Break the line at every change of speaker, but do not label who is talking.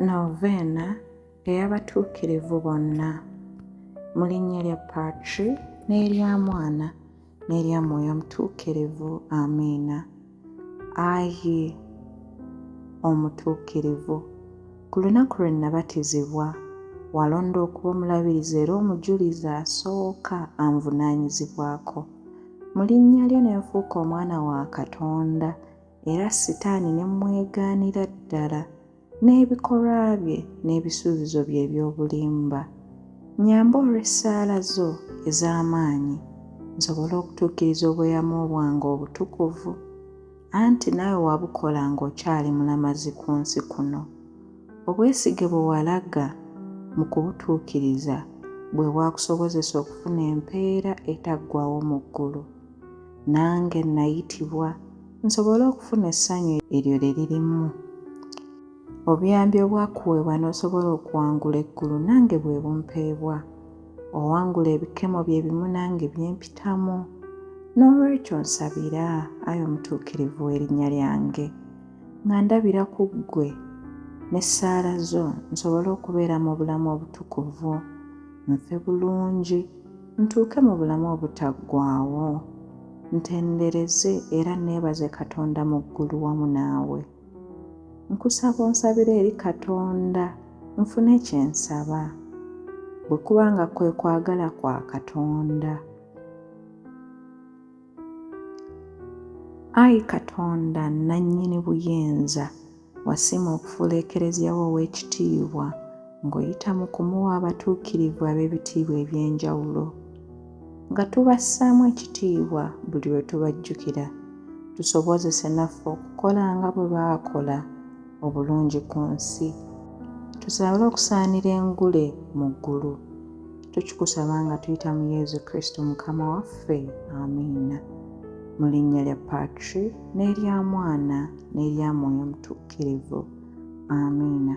Noveena ey'abatuukirivu bonna. Mu linnya lya Patri, n'erya Mwana, n'erya Mwoyo Mutuukirivu. Amiina. Ayi Omutuukirivu, ku lunaku lwe nnabatizibwa, walonda okuba omulabirizi era omujulizi asooka anvunaanyizibwako. Mu linnya lyo ne nfuuka omwana wa Katonda era Sitaani ne mmwegaanira ddala n'ebikolwa bye n'ebisuubizo bye eby'obulimba. Nnyamba olw'essaala zo ez'amaanyi nsobole okutuukiriza obweyamo bwange obutukuvu, anti naawe wabukola ng'okyali mulamazi ku nsi kuno. Obwesige bwe walaga mu kubutuukiriza bwe bwakusobozesa okufuna empeera etaggwaawo mu ggulu. Nange nnayitibwa nsobole okufuna essanyu eryo lye lirimu. Obuyambi obwakuweebwa n'osobola okuwangula eggulu nange bwe bumpeebwa. Owangula ebikemo bye bimu nange bye mpitamu. Noolwekyo nsabira, ayi Omutuukirivu w'erinnya lyange, nga ndabira ku ggwe n'essaala zo nsobole okubeera mu bulamu obutukuvu, nfe bulungi, ntuuke mu bulamu obutaggwaawo. Ntendereze era neebaze Katonda mu ggulu wamu naawe. Nkusaba onsabire eri Katonda nfune kye nsaba, bwe kuba nga kwe kwagala kwa Katonda. Ayi Katonda nnannyini buyinza, wasiima okufuula Eklezia wo ow'ekitiibwa ng'oyita mu kumuwa abatuukirivu ab'ebitiibwa eby'enjawulo. Nga tubassaamu ekitiibwa buli lwe tubajjukira, tusobozese naffe okukola nga bwe baakola obulungi ku nsi, tusobole okusaanira engule mu ggulu. Tukikusaba nga tuyita mu Yezu Kristu Mukama waffe. Amiina. Mu linnya lya Patri, n'erya Mwana, n'erya Mwoyo Mutuukirivu. Amiina.